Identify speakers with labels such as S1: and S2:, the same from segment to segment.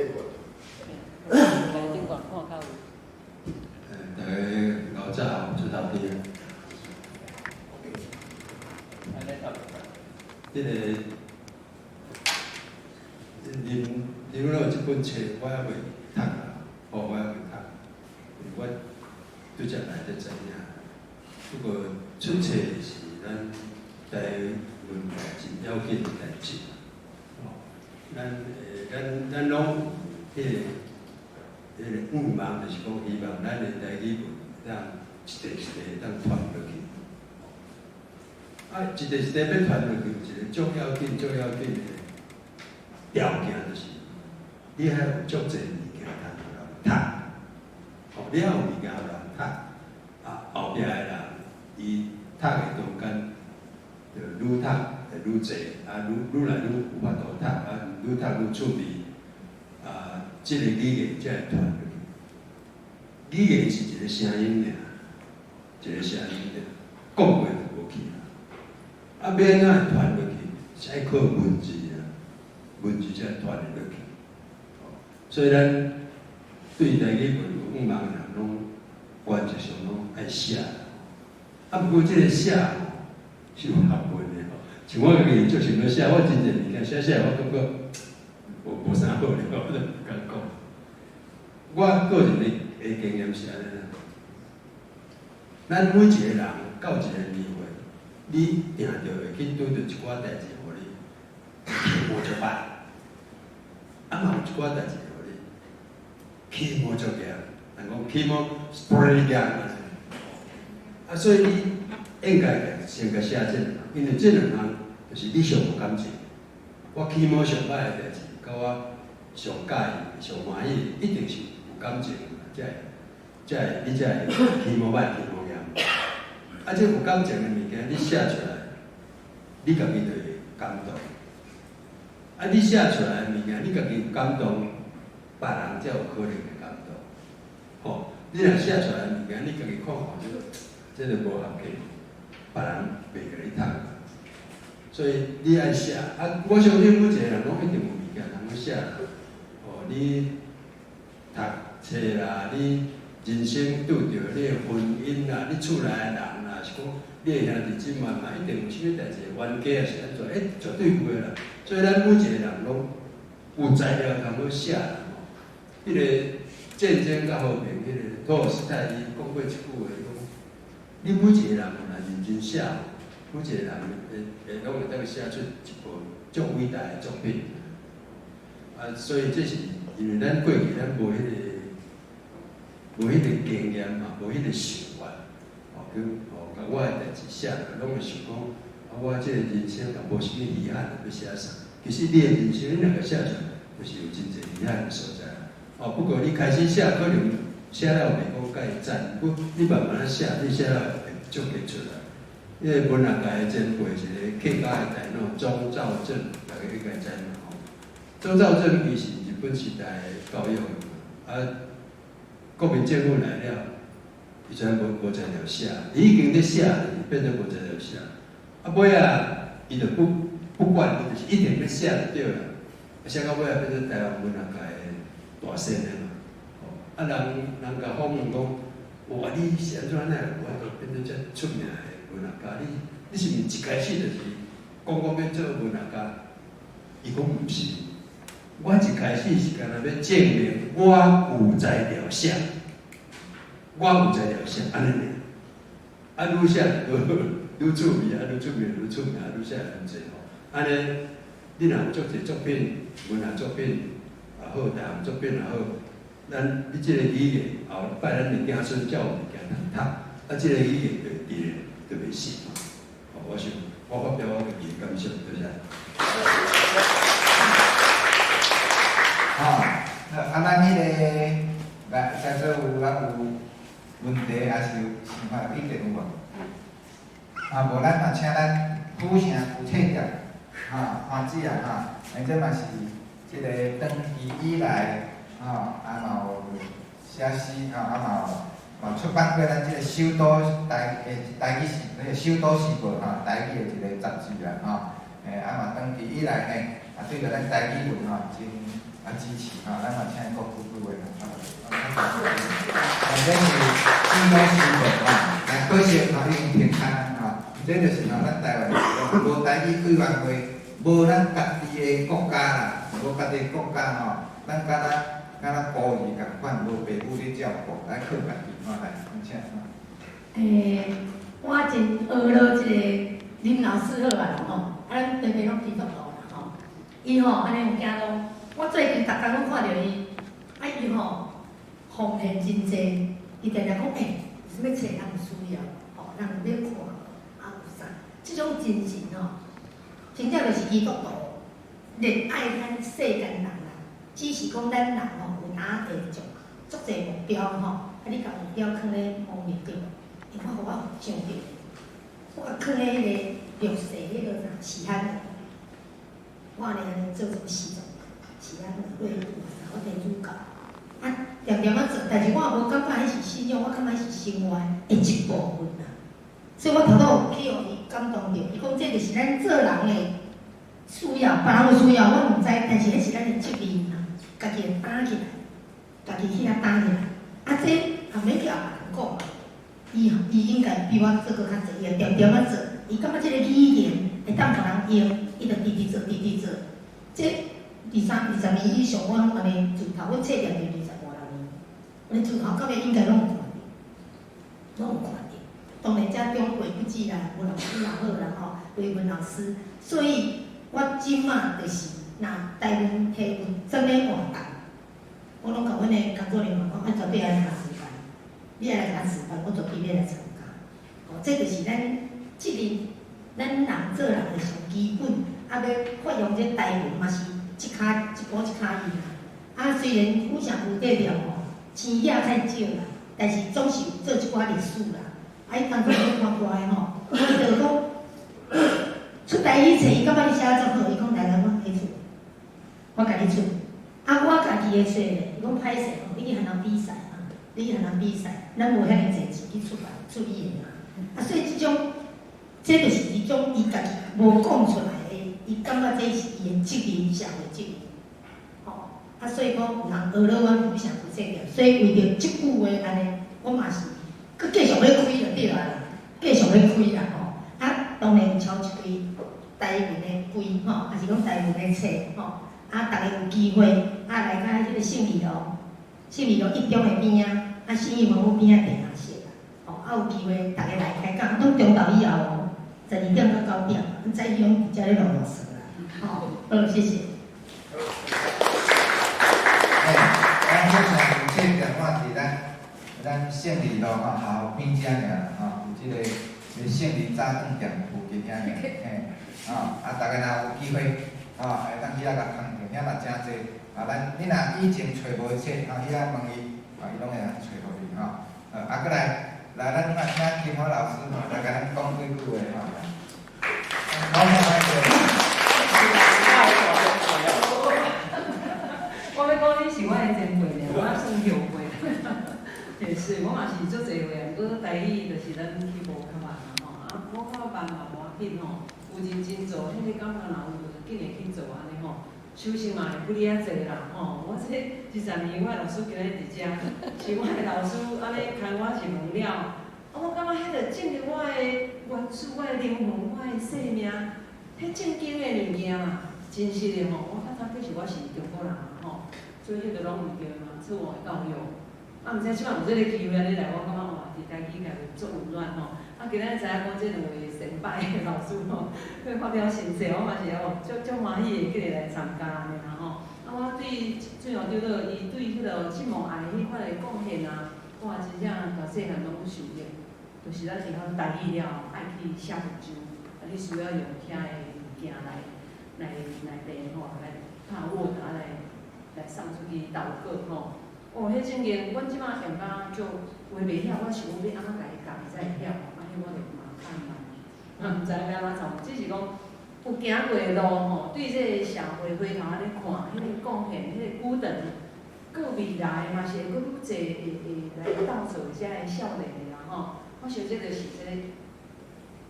S1: 頂懸。
S2: 來頂懸看較有。
S3: 大家老早出頭天。
S1: OK。
S3: 這個林林老這本冊我猶未讀啊，哦，我猶未讀，因為我拄才來才知影。不過出冊是咱台文界真要緊的代誌。哦，咱攏有彼個願望，就是講希望咱的台語文會當一塊一塊會當傳落去。啊，一塊一塊欲傳落去，有一個足要緊、足要緊的條件，就是你愛有足濟物件通予人讀。哦，你愛有物件予人讀，啊，後壁的人伊讀的中間，就愈讀會愈濟，啊，愈來愈有法度讀，啊，愈讀愈趣味，啊，這個語言才會傳落去。語言是一個聲音爾，一個聲音爾，講過就無去啊。啊，欲按怎會傳落去？是愛靠文字啊，文字才會傳會落去。所以咱對台語文有願望的人，攏原則上攏愛寫。啊，毋過這個寫吼是有學問的吼。像我家己足想欲寫，我真濟物件寫寫，我感覺無啥好咧，我就毋敢講。我個人的經驗是按呢啦，咱每一個人到一個年歲，你定著會去拄著一寡代誌，予你起毛足歹，啊嘛有一寡代誌予你起毛足嚴，人講起毛 spray 嚴啊，所以你應該先共寫這兩項，因為這兩項就是你上有感情。我起毛上歹的代誌，佮我上佮意、上歡喜，一定是有感情嘛，才會你才會起毛歹、起毛嚴。啊，這有感情的物件，你寫出來，你家己就會感動。啊，你寫出來的物件，你家己有感動，別人才有可能會感動。吼，你若寫出來的物件，你家己看看，這個無合格，別人袂共你讀。所以你愛寫，啊，我相信每一個人攏一定有物件通去寫。哦，你讀冊啦，你人生拄著你的婚姻啦，你厝內的人啦，是講你的兄弟姊妹嘛，一定有啥物代誌，冤家也是按怎，欸，絕對有的啦。所以咱每一個人攏有材料通去寫啦。吼，彼個戰爭佮和平，彼個托爾斯泰伊講過一句話，講你每一個人若認真寫，每一個人會攏會當寫出一部足偉大的作品。啊，所以這是因為咱過去咱無彼個經驗嘛，無彼個想法，吼，叫吼，共我的代誌寫落，攏會想講，啊，我這個人生若無啥物遺憾，欲寫啥？其實你的人生，你若共寫出來，就是有真濟遺憾的所在。哦，不過你開始寫，可能寫了袂講蓋讚，不過你慢慢仔寫，你寫了會足會出來。彼個文學界的前輩，一個客家的大腦鍾肇政，大家應該知嘛吼。鍾肇政伊是日本時代的教育的嘛，啊，國民政府來了，伊就無材料寫，伊已經咧寫，變做無材料寫。啊，尾仔伊就不管，伊就是一定欲寫就對啦。啊，寫到尾仔變做台灣文學界的大仙的嘛。吼，啊，人共訪問講，哇，你是按怎哪會有法度變做遮出名的文學家？你是毋是一開始就是講欲做文學家？伊講毋是，我一開始是干焦欲證明我有材料寫，我有材料寫，按呢爾。啊，愈寫愈趣味，啊，愈出名，愈出名，愈寫愈濟吼。按呢，你若有足濟作品，文學作品也好，大項作品也好，咱你這個語言後擺咱的子孫才有物件通讀，啊，這個語言就會佇咧，就袂死。吼，我想我發表我家己的感想，多謝。
S4: 吼，啊，咱彼個來，在座有人有問題，抑是有想法、意見有無？啊，無咱嘛請咱府城古冊店，哈，潘姊啊，哈，因這嘛是這個長期以來，吼，啊嘛有寫詩，吼，啊嘛有出版過咱這個首都台的台語時，那個首都時報，吼，台語的一個雜誌啦，吼，啊嘛長期以來呢，啊對著咱台語文吼，真啊支持吼，咱嘛請伊講幾句話吼。啊，這是志工師傅吼，但可惜吼已經停刊吼，這就是吼咱台灣無台語委員會，無咱家己的國家啦，無家己的國家吼，咱敢若敢若孤兒仝款，無爸母咧照顧，愛靠家己吼來，請。
S5: 欸，我真學了這個林老師好啊吼，啊，咱平平攏基督徒啦吼，伊吼按呢有驚講，我最近逐工攏看著伊，啊伊吼奉獻真濟，伊定定講欸，有啥物冊人有需要，吼，人有咧看，啊有啥，這種精神吼，真正就是基督徒熱愛咱世間人啦，只是講咱人吼有當會將足濟目標吼，啊你共目標囥咧無面對，伊看予我想著，我共囥咧彼個六世彼個啥喜安，我按呢按呢做什麼時陣，喜安樂瑞度啥，我天主教，啊，恬恬仔做，但是我也無感覺彼是信仰，我感覺彼是生活的一部分啦。所以我頭拄有去予伊感動著，伊講這就是咱做人的需要，別人有需要我毋知，但是彼是咱的責任啦，家己會擔起來，家己去遐擔起來。啊，這也免叫別人講，伊伊應該比我做閣較濟，伊會恬恬仔做，伊感覺這個語言會當予人用，伊就直直做，直直做。這二三十年以上，我攏按呢自頭，阮冊店就二十五六年，阮自頭到尾應該攏有看著，攏有看著。當然，遮長輩不止啦，吳老師也好啦吼，維文老師，所以我這馬就是，若台文系有啥物活動，我攏共阮的工作人員講，啊，絕對愛來示範，你愛來共我示範，我絕對欲來參加。哦，這就是咱責任，咱人做人的上基本，啊，欲發揚這台文嘛是一跤一步一跤印啦。啊，雖然府城牛塊店吼生額較少啦，但是總是有做一寡歷史啦。啊，伊當初咧看歌的吼，伊就講出台語冊，伊感覺你寫得足好，伊講來來，我彼出，我共你出。啊，我家己的冊咧，伊講歹勢吼，你去和人比賽啊，你去和人比賽，咱無遐爾濟錢去出版出伊的嘛。啊，所以這種，這就是一種伊家己無講出來的，伊感覺這是伊的責任，社會責任。吼，啊，所以講有人學了阮府城牛冊店，所以為著這句話按呢，我嘛是閣繼續咧開就對啊啦，繼續咧開啦吼。啊，當然有抽一堆台文的櫃吼，抑是講台文的冊吼。啊，逐家有機會啊來較彼個勝利路，勝利路一中的邊仔，啊，信義文府邊仔地下室啦。吼，啊有機會逐家來開講，攏中晝以後哦，12點到9點，阮早起攏佇遮咧囉囉嗦啦。吼，好，謝謝。
S4: 欸，咱府城牛冊店我佇咱咱勝利路吼，校邊遮爾吼，有這個這個勝利早頓店附近遐爾，嘿，吼，啊，逐家若有機會，吼，會當去遐共空著，遐嘛誠濟，啊，咱你若以前揣無冊，吼，去遐問伊，啊，伊攏會通揣予你，吼，啊，閣來，來，咱嘛請金華老師吼，來共咱講幾句話吼。好，好，
S2: 我欲講你是我的前輩爾，我算後輩。也是，我嘛是足濟歲啊，毋過台語就是咱起步較慢啦吼。啊，我感覺慢嘛無要緊吼，有認真做，彼個感覺若有就緊會去做按呢吼。收成嘛會比你較濟啦吼。我這二十年，我的老師今日佇遮，是我的老師按呢牽我入門了，啊，我感覺彼個進入我的元素、我的靈魂、我的生命，彼正經的物件啦，真實的吼。我較早其實我是中國人嘛吼，所以彼個攏毋對嘛，自我教育。啊，毋知這擺有這個機會按呢來，我感覺哇，佇台語界足溫暖吼。啊，今日知影講這兩位先輩的老師吼，去發表心聲，我嘛是哦，足足歡喜的，過來參加按呢啦吼。啊，我對最後對到伊對彼個這麼愛彼款的貢獻啊，我真正大細漢攏受益。就是咱會曉台語了，愛去寫文章，啊，你需要用遐个物件來來來練吼，來拍 Word 啊，來來送出去投稿吼。哦，彼種經，阮這擺用甲足話袂曉，我想講欲按怎共伊教伊才會曉，啊，彼我就嘛較難，嘛毋知欲按怎創，只是講有行過的路吼，對這個社會回頭按呢看，彼個貢獻，彼個久長，閣未來嘛是會閣愈濟會會來鬥做遮个少年的啦吼。我想這就是這個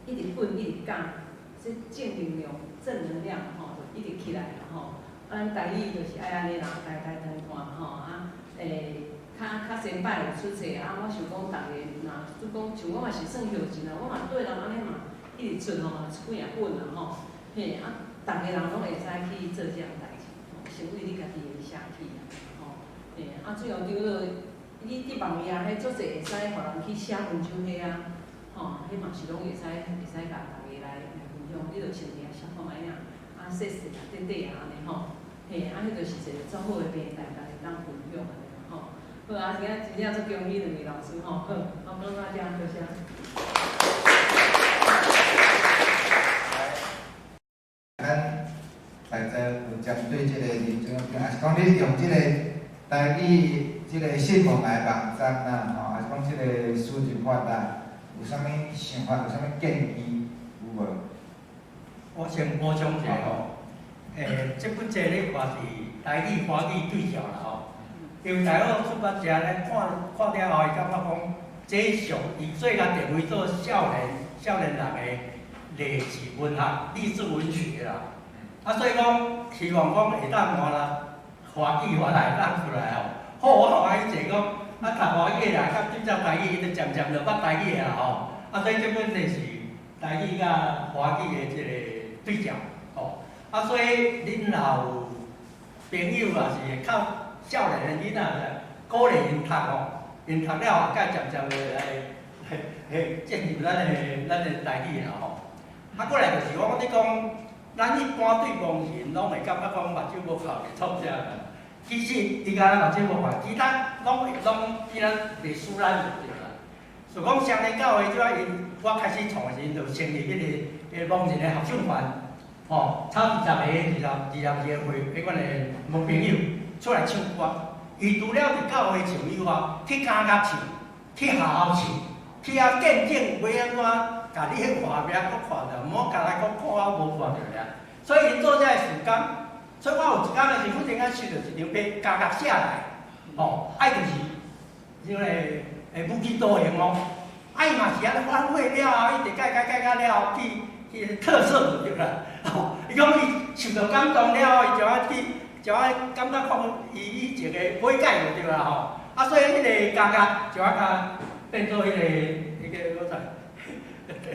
S2: 一直奮一直講，這正能量、正能量吼，就一直起來啦吼。啊，咱台語就是愛按呢啦，台台斷看吼啊，較較先擺有出冊啊，我想講逐个若拄講像我嘛是算後進啊，我嘛對人按呢嘛一直出吼嘛出幾仔本啊吼，嘿啊，逐个人攏會使去做這項代誌，吼，先為你家己的寫起啊，吼，嘿啊，最後長老，你佇網頁彼足濟會使予人去寫文章彼啊，吼，彼嘛是攏會使共逐个來分享，你就穿佇遐寫看覓啊，啊，說說啊，短短啊按呢吼，嘿，啊，彼就是一個足好的平台，逐个當分享按呢吼。好啊，今仔真正足恭喜兩位老師吼，好，好，感謝大家，多謝。
S4: 咱在座有針對這個林長，抑是講你用這個台語這個新聞的網站啦，吼，抑是講這個輸入法啦，有啥物想法，有啥物建議有無？
S1: 我先補充一下吼，這本冊咧看是台語華語對照啦吼。因為大學出版社咧看看了後，伊感覺講，這上伊做甲定位做少年人的勵志文學、勵志文學啦。啊，所以講希望講會當換啦，華語華來會當出來吼。好，我歡喜者講，啊，讀華語的人較對照台語，伊就漸漸就捌台語的啦吼。啊，所以這本冊是台語佮華語的這個對照吼。啊，所以恁若有朋友也是較少年的囡仔，鼓勵𪜶讀吼，𪜶讀了後，才漸漸的來嘿進入咱的台語啦吼。啊，過來就是我咧講，咱一般對盲人攏會感覺講目睭無看會創啥啦。其實伊敢若目睭無看，其他攏比咱袂輸咱就對啦。就講雙年教會這擺𪜶，我開始創的時陣，就成立彼個盲人的合唱團，吼，超20個、22個會彼款的盲朋友出來唱歌。伊除了佇教會唱以外，去監獄唱，去學校唱，去遐見證欲按怎，共你彼畫面閣看著，毋好干焦閣看啊無看著爾。所以𪜶做這个事工，所以我有一工的時，忽然間收著一張批，監獄寫來，吼，愛就是這個無期徒刑哦，啊伊嘛是按呢反悔了後，伊就改改改改了後去特赦就對啦。吼，伊講伊受到感動了後，伊就愛去，就愛感覺講伊以前的悔改就對啦吼。啊，所以彼個監獄就愛共變做彼個啥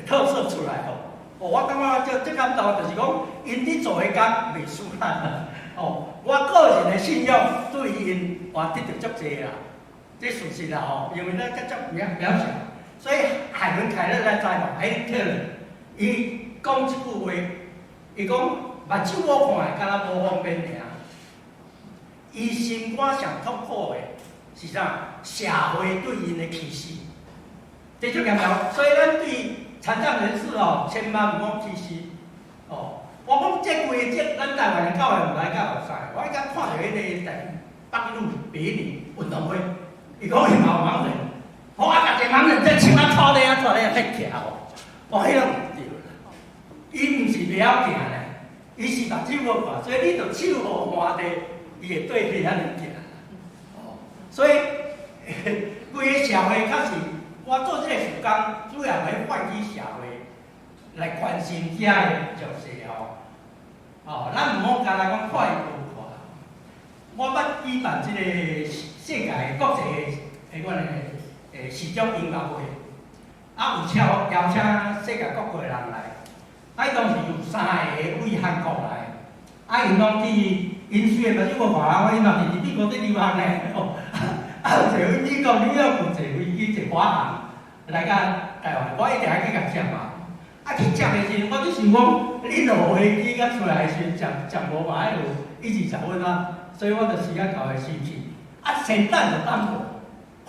S1: 特赦出來吼。哦，我感覺這感動，就是講𪜶佇做彼工袂輸咱啦。哦，我個人的信仰對𪜶也得著足濟啦，這事實啦吼，因為咱較足渺渺小，所以海倫凱勒咱知無？海倫凱勒，伊講一句話，伊講目睭無看的，敢若無方便爾。伊心肝上痛苦的是啥？社會對𪜶的歧視，這足嚴重。所以咱對殘障人士哦，千萬毋好歧視。哦，我講這規個這，咱台灣人教會毋來較後生。我一看著彼個在北路北里運動會，伊講伊嘛有盲人，我啊，共一個盲人在手啊拖咧啊拖咧啊去徛吼，我彼個毋對啦。伊毋是袂曉行咧，伊是目睭無看，所以你著手予換地，伊會對你按呢行。哦，所以規個社會較是，我做這個事工，主要欲喚起社會來關心遮的弱勢吼。哦，咱毋好干焦講看伊無看。我捌舉辦這個世界國際的彼款的視障音樂會，啊有請邀請世界各國的人來，啊伊當時有三个位韓國來，啊𪜶攏去，𪜶雖然目睭無看，我𪜶嘛是佇美國佇留學呢，吼，啊有坐飛美國紐約有坐飛機坐華航來到台灣，我一定愛去共接嘛。啊去接的時陣，我咧想講，你落飛機佮出來的時陣，接接無嘛愛有1、20分啊，所以我就時間到的時去，啊先等就等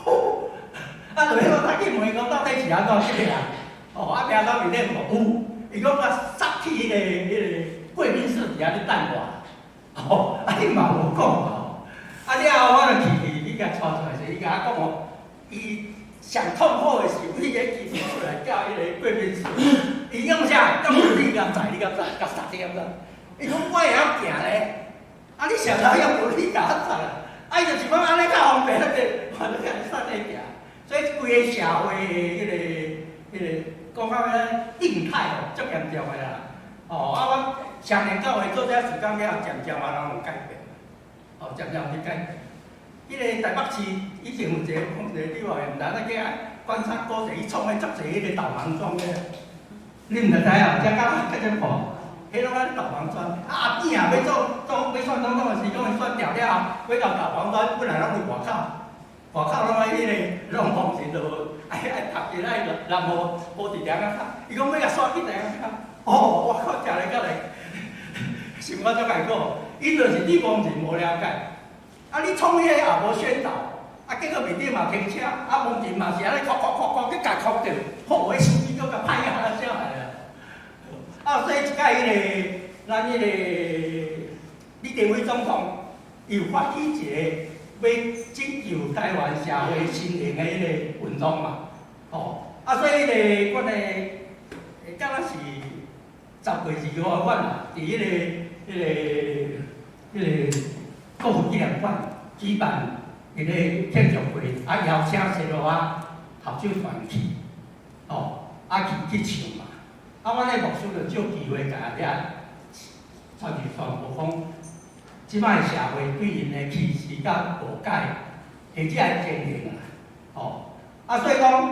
S1: 無，啊就彼我早去問伊講到底是按怎這個人，哦啊聽到伊咧無有，伊講啊殺去彼個貴賓室佇遐咧等我，哦啊你嘛無講吼，啊了後我就去去去共帶出來時，伊共我講哦，伊上痛苦的是為彼機場出來到彼個貴賓室，伊用啥？用你敢知？你敢知？共殺你敢知？伊講我會曉行咧，啊你上頭用無你共我載啊？啊伊就是講按呢較方便，那個反正共殺咧行。所以規個社會的彼個講較病態吼，足嚴重的啦。哦，啊我上年教會做這時間了後，漸漸啊人有改變，哦，漸漸有改變。彼個台北市以前有一個講一個對外，毋知影叫關山古地，伊創彼足濟彼個導盲磚的，你毋知知影？遮敢較這看，彼攏按導盲磚。啊阿扁啊，欲做做欲選總統的時，講伊選掉了後，欲到導盲磚本來攏佇外口，外口攏愛彼個攏封神，就愛愛讀一愛南無無佇遐仔較。伊講欲共刷去遐仔較，哦，我看食咧甲咧，想我足艰苦，伊就是對盲人無了解。啊！你創彼个也無宣導，啊，結果面頂嘛停車，啊，盲人嘛是按呢哭哭哭哭，去共哭著，好，彼司機閣共歹啊，啥來啊？啊，所以這擺彼个咱彼个李登輝總統又發起一個欲拯救台灣社會心靈的彼个運動嘛，吼，啊，所以彼个阮的，敢若是10月2號阮啊，佇彼个國父紀念館舉辦一個慶祝會，啊，邀請暹羅仔合唱團去，吼，啊去去唱嘛。啊，阮的牧師就借機會共遐傳去傳播講，這擺社會對𪜶的歧視佮誤解，或者的情形啊，吼，啊，所以講，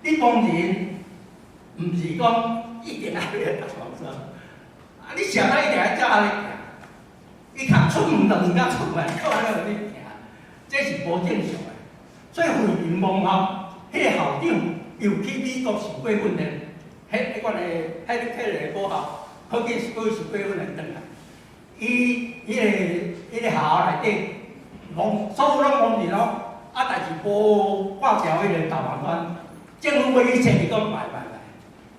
S1: 你盲人毋是講一定愛去導盲磚，啊，你想啊一定愛照按呢行。伊較出門就毋敢出門，閣按呢去行，這是無正常的。所以惠民盲校，彼個校長又去美國受過訓練，彼款的、彼個母校，好去過受過訓練轉來。伊彼個學校內底，盲所有攏盲人哦，啊，但是無掛條彼個導盲磚，政府欲去冊，伊講袂袂袂。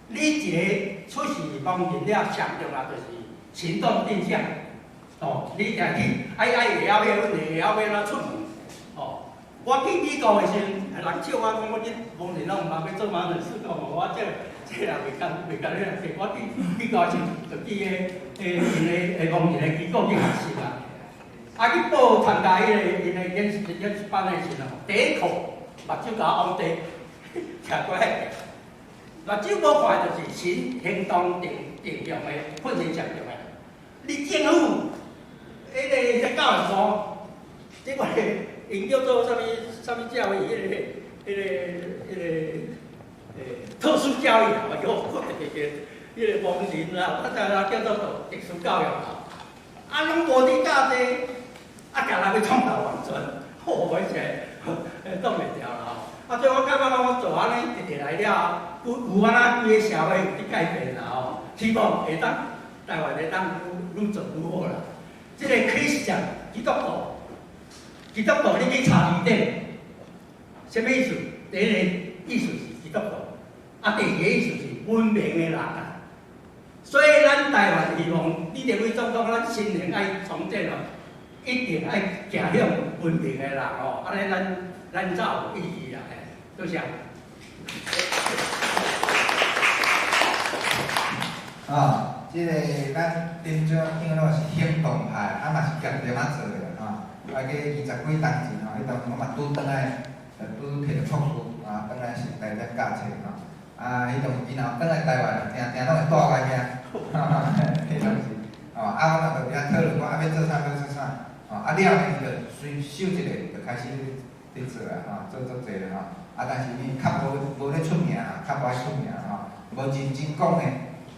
S1: 你一個出示盲人了，上重要就是行動定向。哦，你定去愛愛會曉欲阮會曉欲按怎出門？哦，我去美國的時陣，人笑我講我這盲人攏毋捌欲做盲人試講哦，我這人袂共袂共你人我去美國的時陣，就去彼个𪜶的盲人的機構去學習啊。啊，去報參加彼个𪜶的研習班的時陣，第一課目睭共我烏地，徛過來，目睭無看就是行動定向的訓練上重要。你政府彼個遐教育部，這個𪜶叫做啥物啥物教育？彼個特殊教育啊，我特別記，彼個盲人啦，啊，啥叫做特殊教育啦，啊，攏無佇教這個，啊，共人欲創導盲磚，好，我這擋袂牢啦吼。啊，所以我感覺講我做按呢，直直來了，有按怎規个社會有佇改變啦吼，希望會當台灣會當愈愈做愈好啦。這個 Christian 基督徒，基督徒你去查字典，啥物意思？第一個意思是基督徒，啊，第二個意思是文明的人啊。所以咱台灣希望李登輝總統，咱新年愛重建哦，一定愛走向文明的人哦，按呢咱才有意義啦。多謝。
S4: 啊。這個咱林長長老是行動派，啊嘛是夾點仔做的吼。啊，過20幾冬前吼，彼當陣我嘛拄轉來，拄摕著博士啊，轉來是來遮教冊吼。啊，彼當時然後轉來台灣，定定攏會帶我遐，彼當時，吼，啊，我嘛就佇遐討論講啊，欲做啥欲做啥，吼，啊了後伊就隨手一个就開始咧做啊，吼，做足濟吼。啊，但是伊較無咧出名，較無愛出名吼，無認真講的。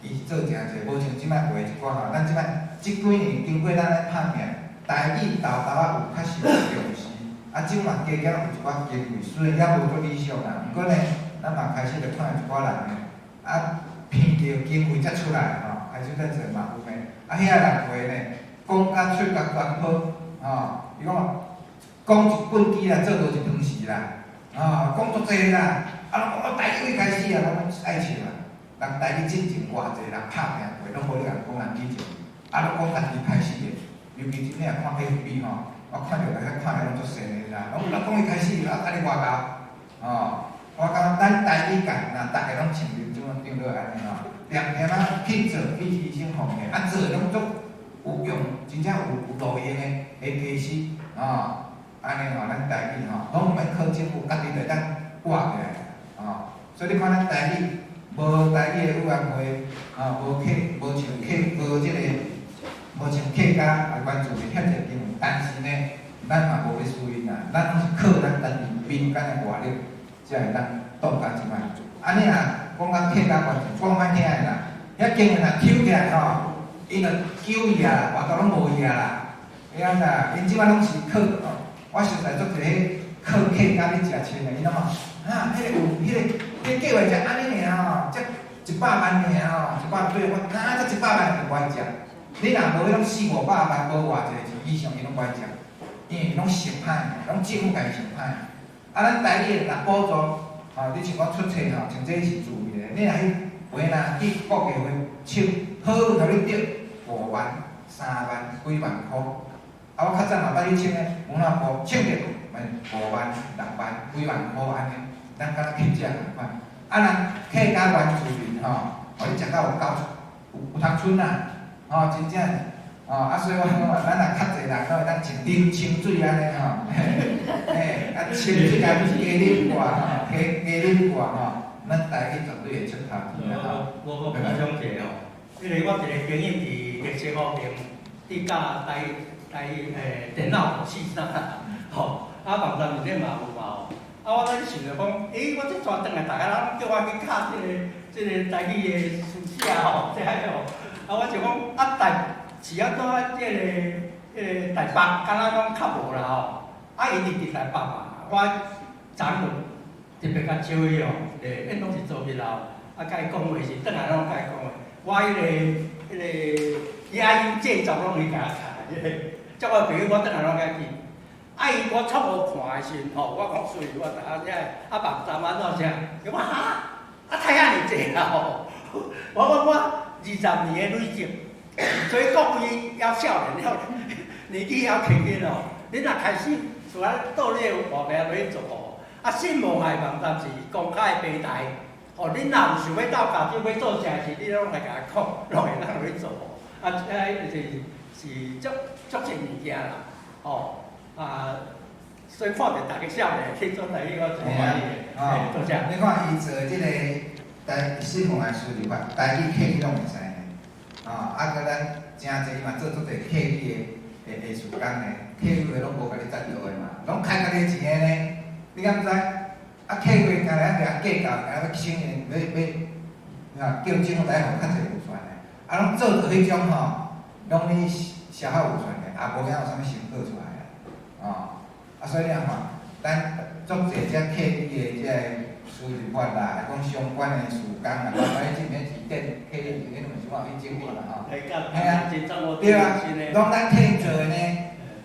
S4: 伊是做誠濟，無像這擺有的一寡吼，咱這擺這幾年經過咱咧拍拚，台語沓沓仔有較受重視，啊，這嘛加減有一寡機會，雖然猶無足理想啦，毋過呢，咱嘛開始著看一寡人呢，啊，偏著經費才出來吼，開始在做嘛有呢，啊，遐人話呢，講甲喙甲乾好，吼，伊講講一畚箕啦，做無一湯匙啦，啊，講足濟啦，啊，攏講台語開始啊，攏愛笑啊。人台語進前偌濟人拍拚過，攏無咧共講人以前，啊，攏講家己開始的，尤其今仔看 FB 吼，我看著來遐看來攏足神的啦，攏有人講伊開始，啊，按呢外姣，吼，我感覺咱台語界若逐个攏像林這種長老按呢吼，定定仔去做去犧牲奉獻，啊做攏足有用，真正有路用的的其實，吼，按呢吼，咱台語吼，攏毋免靠政府，家己就會當活起來，吼，所以你看咱台語。無台語的委員會，啊，無客，無像客，無這個，無像客家啊原住民遐濟經費，但是呢，咱嘛無欲輸𪜶啦，咱攏是靠咱家己民間的活力，才會當擋到這擺。按呢啊，講到客家原住，講歹聽的啦，遐經費若抽起來吼，𪜶就救去啊，外頭攏無去啊啦。會安怎？𪜶這擺攏是靠，我實在足濟彼靠客家咧食穿的，𪜶攏講啊，彼個有，彼個彼個計劃才按呢爾吼，才100萬爾吼，一百對我，哪才100萬就無愛食。你若無彼種四五百萬，無偌濟錢以上，𪜶攏無愛食，因為攏想歹，攏政府家己想歹。啊，咱台語若補助，吼，你像講出冊吼，像這是自費的，你若去話若去國藝會抽，好予你得5萬、3萬、幾萬箍。啊，我較早嘛捌去請咧，文化部請著5萬、6萬、幾萬箍按呢，咱敢若乞食仝款。啊，人客家原住民吼，予你食到有夠有有通賰啦，吼，真正，吼，啊，所以我講話，咱若較濟人，攏會當像啉清水按呢吼，嘿，啊，清水加加啉過吼，加加啉過吼，咱台語絕對會出頭天啦吼。
S1: 我補充一下吼，因為我一個朋友佇綠色和平，佇教台台電腦四三吼，啊網站內底嘛有嘛吼，啊我咧想著講，欸，我這逝轉來，逐家人叫我去教這個台語的書寫吼，這吼，啊我就講啊台是按怎這個台北，敢若講較無啦吼，啊伊佇台北嘛，我昨昏特別共招伊吼，因攏是做日後，啊共伊講話時，轉來攏共伊講話，我彼個影音製作攏伊共我教，這個。才我朋友我轉來攏共記，啊伊我錯誤看的時陣吼，我講水，我啊遮啊網站按怎啥，伊講哈，啊太遐爾濟啦吼，我講我20年的累積，所以各位猶少年了，年紀猶輕輕哦，你若開始除了倒你的外面落去做吼，啊新無礙網站是公開的平台，吼，恁若有想欲鬥家長欲做啥事，你攏來共我講，攏會當落去做吼，啊，這是足足濟物件啦，吼啊，所以看著逐家少年去做台語，我真歡喜的。哦，多謝。
S4: 你看伊做這個台新聞的輸入法，台語客語攏會使呢。哦，啊，閣咱誠濟伊嘛做足濟客語的事工呢，客語的攏無共你贊助的嘛，攏開家己錢的呢。你敢知？啊，客語敢若共計較，敢若欲省的，欲啊叫政府來予較濟預算的，啊，攏做著彼種吼，攏咧消耗預算的，也無影有啥物成果出來啊，哦，啊，所以你看，咱足濟這客語的這个輸入法啦，還講相關的事工啦，包括彼這邊字典，客語字典攏是我去整理啦吼。
S1: 嘿
S4: 啊，對啊，攏咱替𪜶做的呢，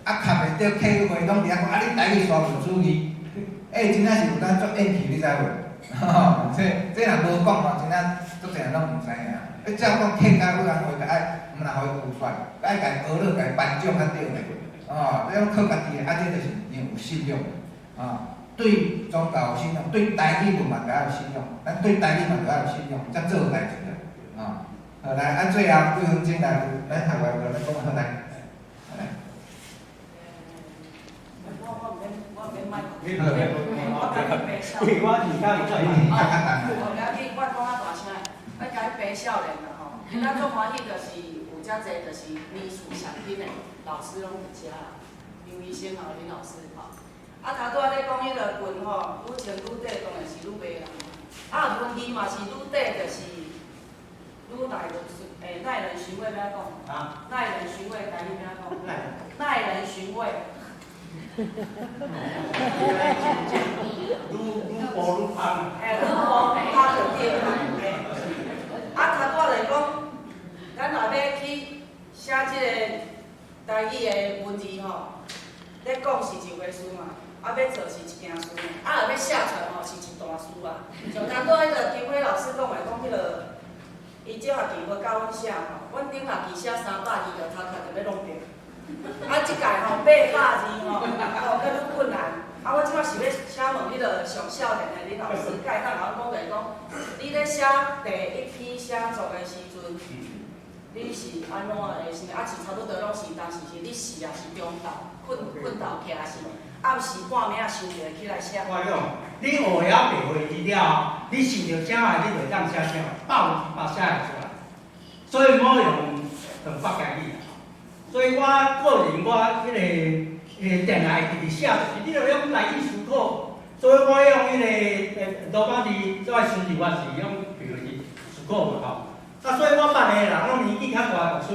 S4: 啊，合袂著客語會攏佇遐講，啊，你台語沙文主義，欸，真正是有當足怨氣，你知無？吼，這若無講吼，真正足濟人攏毋知影。你照講客家委員會，就愛毋若予伊預算，愛共伊學落，共伊頒獎較對咧。哦，這種靠家己的，啊，這就是因為有信仰，啊，對宗教有信仰，對台語文嘛著愛有信仰，咱對台語嘛著愛有信仰，才做代志啊。啊，好來，啊，最後幾分鐘來，咱台灣無咱講好來，來。
S6: 我毋免麥。
S1: 我共你白少。我是較有
S6: 哦，無要緊，我講較大聲。我共你白少年啦吼，咱足歡喜，就是有遮濟，就是年事上緊的老師攏佇遮啦，劉醫生吼，林老師吼。啊，頭拄仔咧講彼個棍吼，愈穿愈短，當然是愈袂人。啊，文字嘛是愈短，就是愈耐人尋，欸，耐人尋味欲按怎講？
S1: 啊？
S6: 耐人尋味，台語欲按怎講？耐人尋味。
S1: 愈愈薄愈芳。
S6: 欸，愈薄芳就對啦。啊，頭拄仔就講，咱若欲去寫這個台語的文字吼，咧講是一回事嘛，啊，欲做是一件事，啊，若欲寫出來吼是一大事啊。像頭拄仔彼個金輝老師講的，講彼個，伊這學期無教阮寫吼，阮頂學期寫300字就頭殼就欲弄斷。啊，這屆吼800字吼，吼閣愈困難。啊，我這擺是欲請問彼個上少年的林老師，敢會當共阮講者講，你咧寫第一篇寫作的時陣，你是按怎的？是毋啊？是差不多攏是當時是你死也是中晝，睏睏晝起來是？暗時半暝仔想著會起來寫。
S1: 我講，你學會曉白話字了後，你想著啥來，你就會當寫啥，100%寫會出來。所以莫用長北家語。所以我個人我彼個定定會直直寫，就是你著用台語思考。所以我用彼個羅馬字做輸入法是用白話字思考嘛吼。啊，所以我捌的人攏年紀較大的牧師，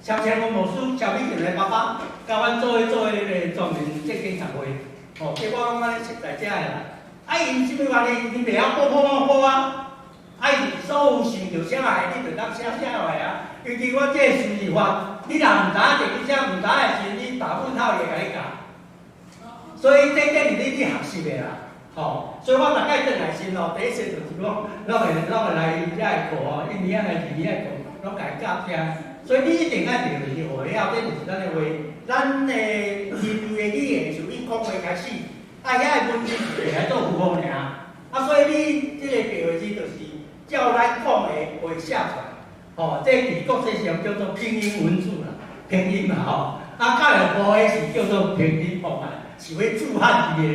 S1: 蕭千文牧師、蕭美琴的爸爸，佮阮做伙做彼個莊園正經協會，吼，結果攏按呢熟在遮的啦。啊，𪜶啥物原因？𪜶袂曉報普通話啊！啊，伊所有想著啥來，你就當寫寫落來啊。尤其我這個輸入法，你若毋知影第幾聲，毋知影的時陣，你打問號伊會共你教。所以這這是你去學習的啦，吼。所以我逐擺轉來時吼，第一次就是講，攏會來伊遮的課吼，一年仔來二年仔課，攏共伊教聽。所以你一定愛著就是學了，這就是咱的話。咱的人類的語言是以講話開始，啊，遐的文字是會做符號爾。啊，所以你這個白話字就是照咱講的話寫出來，吼，這佇國際上叫做拼音文字啦，拼音嘛吼。啊，教育部的是叫做拼音方案，是欲注漢字的，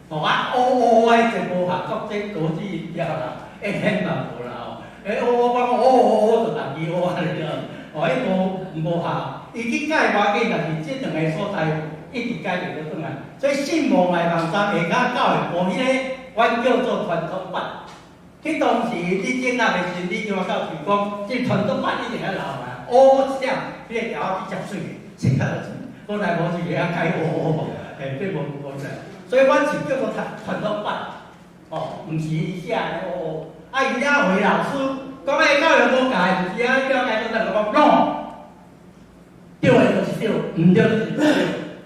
S1: 吼啊，烏烏的就無合國際國際音標啦，一天嘛無啦吼。欸，烏烏講烏烏烏就逐字烏按呢了，吼，彼無無合。伊去改無要緊，但是這兩个所在一直改袂倒轉來。所以信望愛網站下跤教育部彼個，阮叫做傳統版。彼當時你建立的時，你就教授講，這傳統版一定愛留來，烏一點，彼個條仔比較媠的，寫較好本來無是會曉改烏烏，嘿，這無無在。所以阮是叫做傳傳統版，哦，毋是伊寫的烏烏。啊，伊了回老師講彼教育部教的，毋是啊，叫改做咱就講 no，對的就是對，毋對就是毋對。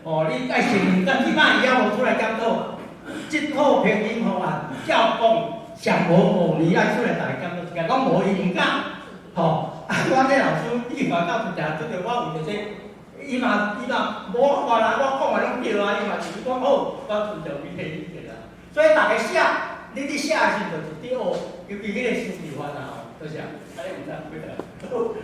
S1: 哦，你愛承認，咱這擺伊猶無出來檢討，這套拼音方案照講上無5年愛出來逐个檢討一下，攏無伊毋敢。吼，啊，我這老師伊嘛到定定拄著我為著這，伊嘛無我啦，我講的攏對啊，伊嘛是講好，我尊重伊的意見啦。所以逐个寫，你佇寫的時陣就是佇學，尤其彼個輸入法啦吼，多謝。啊，你毋知幾個？OK。